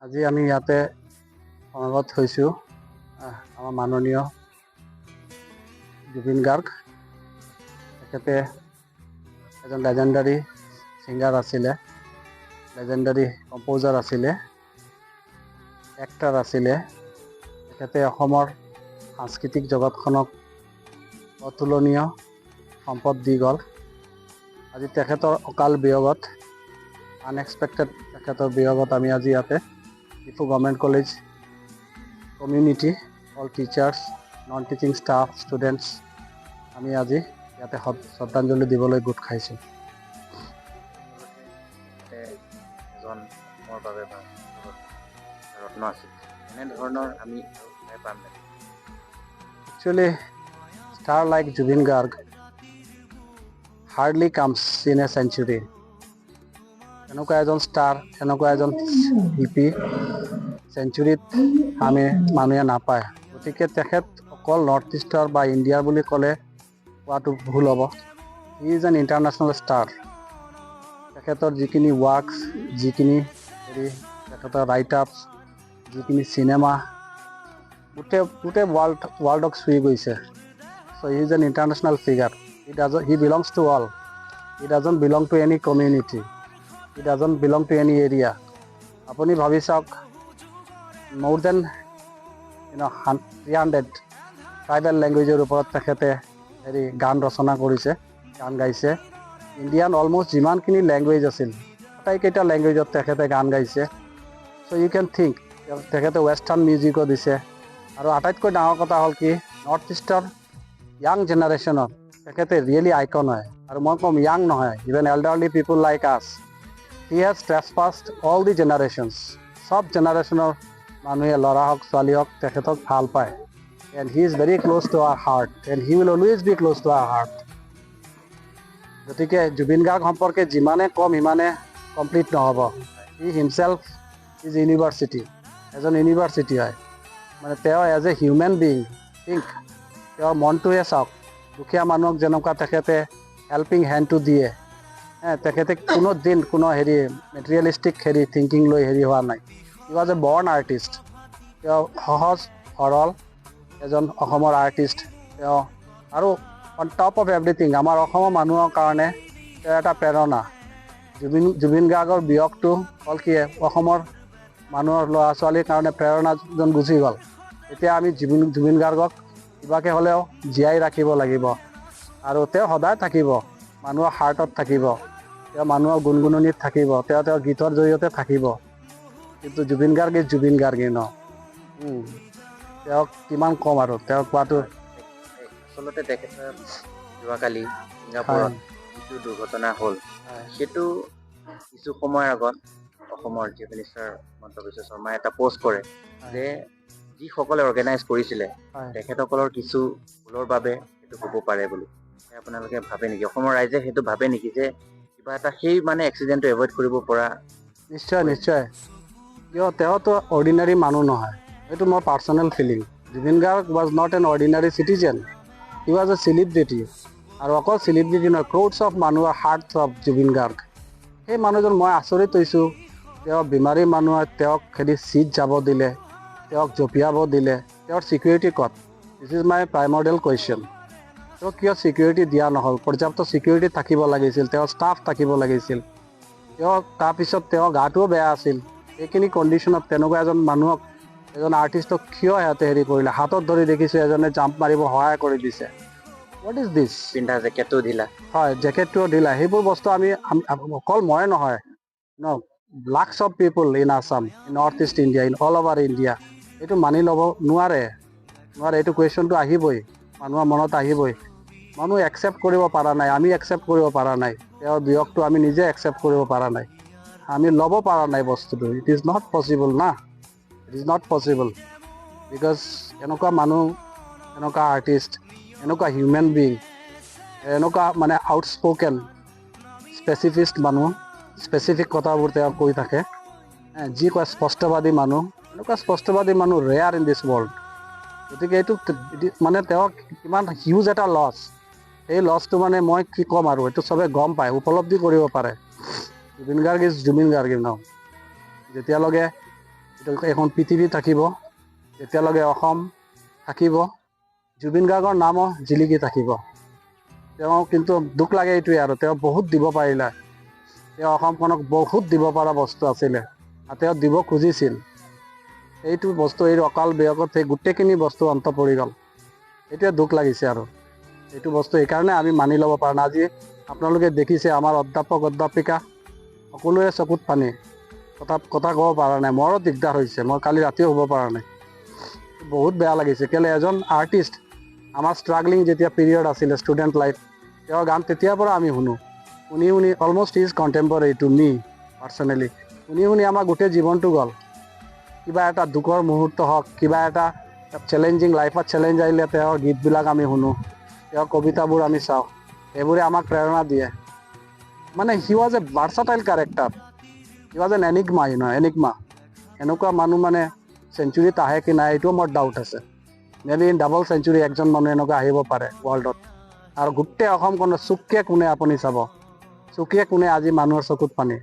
আজি আমি ইয়াতে সমবেত হৈছোঁ আমাৰ মাননীয় জুবিন গাৰ্গ। তেখেতে এজন লেজেণ্ডাৰী ছিংগাৰ আছিলে, লেজেণ্ডাৰী কম্প'জাৰ আছিলে, এক্টৰ আছিলে। তেখেতে অসমৰ সাংস্কৃতিক জগতখনক অতুলনীয় সম্পদ দি গ'ল। আজি তেখেতৰ অকাল বিয়োগত, আনএক্সপেক্টেড তেখেতৰ বিয়োগত আমি আজি ইয়াতে Diphu government college community, all teachers, non teaching staff, students, আমি আজি ইয়াতে শ্ৰদ্ধাঞ্জলি দিবলৈ গোট খাইছোঁ। এজন অসমৰ বাবে বা ৰত্ন আছিল, এনেধৰণৰ আমি আৰু ঘূৰাই পাম নে? Actually, star like Zubeen Garg hardly comes in a century. এনেকুৱা এজন ষ্টাৰ, এনেকুৱা এজন শিল্পী চেঞ্চুৰীত আমি মানুহে নাপায়। গতিকে তেখেত অকল নৰ্থ ইষ্টৰ বা ইণ্ডিয়াৰ বুলি ক'লে কোৱাটো ভুল হ'ব। He is an international star. তেখেতৰ যিখিনি ৱৰ্কছ, যিখিনি হেৰি, তেখেতৰ ৰাইট আপছ, যিখিনি চিনেমা, গোটেই গোটেই ৱৰ্ল্ডক চুই গৈছে। So he is an international figure. He belongs to all. He doesn't belong to any community. He doesn't belong to any area. আপুনি ভাবি চাওক, more than 300 tribal লেংগুৱেজৰ ওপৰত তেখেতে হেৰি গান ৰচনা কৰিছে, গান গাইছে। ইণ্ডিয়ান অলমষ্ট যিমানখিনি লেংগুৱেজ আছিল, আটাইকেইটা লেংগুৱেজত তেখেতে গান গাইছে। So you can think, তেখেতে ৱেষ্টাৰ্ণ মিউজিকো দিছে। আৰু আটাইতকৈ ডাঙৰ কথা হ'ল কি, নৰ্থ ইষ্টৰ য়াং জেনেৰেশ্যনৰ তেখেতে ৰিয়েলি আইকন হয়। আৰু মই ক'ম, য়াং নহয়, even elderly people like us, he has trespassed all the generations. চব জেনেৰেশ্যনৰ মানুহে, ল'ৰা হওক, ছোৱালী হওক, তেখেতক ভাল পায় and he is very close to our heart and he will always be close to our heart. গতিকে জুবিন গাৰ্গ সম্পৰ্কে যিমানে কম, সিমানে কমপ্লিট নহ'ব। He himself is university, এজন ইউনিভাৰ্চিটি হয়। মানে তেওঁ as a human being, think, তেওঁৰ মনটোহে চাওক, দুখীয়া মানুহক যেনেকুৱা তেখেতে হেল্পিং হেণ্ডটো দিয়ে হে, তেখেতে কোনো দিন কোনো হেৰি মেটেৰিয়েলিষ্টিক হেৰি থিংকিং লৈ হেৰি হোৱা নাই। He was a born artist. তেওঁ সহজ সৰল এজন অসমৰ আৰ্টিষ্ট তেওঁ। আৰু অন টপ অফ এভৰিথিং, আমাৰ অসমৰ মানুহৰ কাৰণে তেওঁ এটা প্ৰেৰণা। জুবিন গাৰ্গৰ বিয়োগটো হ'ল কি, অসমৰ মানুহৰ ল'ৰা ছোৱালীৰ কাৰণে প্ৰেৰণাজন গুচি গ'ল। এতিয়া আমি জুবিন গাৰ্গক কিবাকৈ হ'লেও জীয়াই ৰাখিব লাগিব আৰু তেওঁ সদায় থাকিব, মানুহৰ হাৰ্টত থাকিব, তেওঁ মানুহৰ গুণগুণনিত থাকিব, তেওঁ তেওঁৰ গীতৰ জৰিয়তে থাকিব। কিন্তু Zubeen Garg is Zubeen Garg. তেওঁক কিমান ক'ম আৰু তেওঁক কোৱাটো আচলতে তেখেতৰ যোৱাকালি ছিংগাপুৰত যিটো দুৰ্ঘটনা হ'ল, সেইটো কিছু সময়ৰ আগত অসমৰ চিফ মিনিষ্টাৰ হিমন্ত বিশ্ব শৰ্মাই এটা পষ্ট কৰে যে যিসকলে অৰ্গেনাইজ কৰিছিলে, তেখেতসকলৰ কিছু ভুলৰ বাবে সেইটো হ'ব পাৰে বুলি। সেই আপোনালোকে ভাবে নেকি, অসমৰ ৰাইজে সেইটো ভাবে নেকি যে কিবা এটা সেই মানে এক্সিডেণ্টটো এভইড কৰিব পৰা? নিশ্চয় নিশ্চয়। কিয়, তেওঁতো অৰ্ডিনাৰী মানুহ নহয়। এইটো মোৰ personal feeling. Zubeen Garg was not an ordinary citizen, he was a celebrity. আৰু অকল চেলিব্ৰিটি নহয়, ক্ৰ'ৰ্ছ অফ মানুহৰ হাৰ্ট অফ জুবিন গাৰ্গ। সেই মানুহজন, মই আচৰিত হৈছোঁ, তেওঁ বেমাৰী মানুহে, তেওঁক হেৰি চিট যাব দিলে, তেওঁক জঁপিয়াব দিলে, তেওঁৰ ছিকিউৰিটি ক'ত? This is my primordial question. তেওঁক কিয় ছিকিউৰিটি দিয়া নহ'ল? পৰ্যাপ্ত ছিকিউৰিটি থাকিব লাগিছিল, তেওঁৰ ষ্টাফ থাকিব লাগিছিল। তেওঁ তাৰপিছত তেওঁৰ গাটোও বেয়া আছিল। এইখিনি কণ্ডিশ্যনত তেনেকুৱা এজন মানুহক, এজন আৰ্টিষ্টক কিয় সিহঁতে হেৰি কৰিলে? হাতত ধৰি দেখিছোঁ এজনে জাম্প মাৰিব সহায় কৰি দিছে। What is this? পিন্ধা জেকেটটো ঢিলা। হয়, জেকেটটোও ঢিলা। সেইবোৰ বস্তু আমি অকল মই নহয় ন, lakhs of people in Assam, in North East India, in all over India, এইটো মানি ল'ব নোৱাৰে, নোৱাৰে। এইটো কুৱেশ্যনটো আহিবই, মানুহৰ মনত আহিবই। মানুহ একচেপ্ট কৰিব পৰা নাই, আমি একচেপ্ট কৰিব পৰা নাই। তেওঁৰ বিয়োগটো আমি নিজে একচেপ্ট কৰিব পৰা নাই, আমি ল'ব পৰা নাই বস্তুটো। It is not possible না, it is not possible, because এনেকুৱা মানুহ, এনেকুৱা আৰ্টিষ্ট, এনেকুৱা হিউমেন বিং, এনেকুৱা মানে আউটস্প'কেন স্পেচিফিষ্ট মানুহ, স্পেচিফিক কথাবোৰ তেওঁ কৈ থাকে, যি কয় স্পষ্টবাদী মানুহ, এনেকুৱা স্পষ্টবাদী মানুহ ৰেয়াৰ ইন this world. গতিকে এইটো মানে তেওঁ কিমান হিউজ এটা লছ, সেই লছটো মানে মই কি ক'ম আৰু, এইটো চবে গম পায়, উপলব্ধি কৰিব পাৰে। Zubeen Garg is Zubeen Garg. যেতিয়ালৈকে এইটো এখন পৃথিৱী থাকিব, যেতিয়ালৈকে অসম থাকিব, জুবিন গাৰ্গৰ নামো জিলিকি থাকিব। তেওঁ কিন্তু দুখ লাগে এইটোৱে আৰু, তেওঁ বহুত দিব পাৰিলে। তেওঁ অসমখনক বহুত দিব পৰা বস্তু আছিলে আৰু তেওঁ দিব খুজিছিল। এইটো বস্তু এই অকাল বিয়োগত সেই গোটেইখিনি বস্তু অন্ত পৰি গ'ল। এইটোৱে দুখ লাগিছে আৰু এইটো বস্তু এইকাৰণে আমি মানি ল'ব পৰা নাই। আজি আপোনালোকে দেখিছে, আমাৰ অধ্যাপক অধ্যাপিকা সকলোৰে চকুত পানী। কথা কথা ক'ব পৰা নাই, মোৰো দিগদাৰ হৈছে। মই কালি ৰাতিও শুব পৰা নাই, বহুত বেয়া লাগিছে। কেলে এজন আৰ্টিষ্ট, আমাৰ ষ্ট্ৰাগলিং যেতিয়া পিৰিয়ড আছিলে, ষ্টুডেণ্ট লাইফ, তেওঁৰ গান তেতিয়াৰ পৰা আমি শুনো। শুনি শুনি, almost is contemporary to me personally, শুনি শুনি আমাৰ গোটেই জীৱনটো গ'ল। কিবা এটা দুখৰ মুহূৰ্ত হওক, কিবা এটা চেলেঞ্জিং লাইফত চেলেঞ্জ আহিলে তেওঁৰ গীতবিলাক আমি শুনো, তেওঁৰ কবিতাবোৰ আমি চাওঁ, সেইবোৰে আমাক প্ৰেৰণা দিয়ে। মানে he was a versatile character, he was an enigma, enigma. এনেকুৱা মানুহ মানে চেঞ্চুৰীত আহে কি নাই, এইটোও মোৰ ডাউট আছে। May be in double century একজন মানুহ এনেকুৱা আহিব পাৰে ৱৰ্ল্ডত। আৰু গোটেই অসমখনৰ চুকে কোণে আপুনি চাব, চুকে কোণে আজি মানুহৰ চকুত পানী।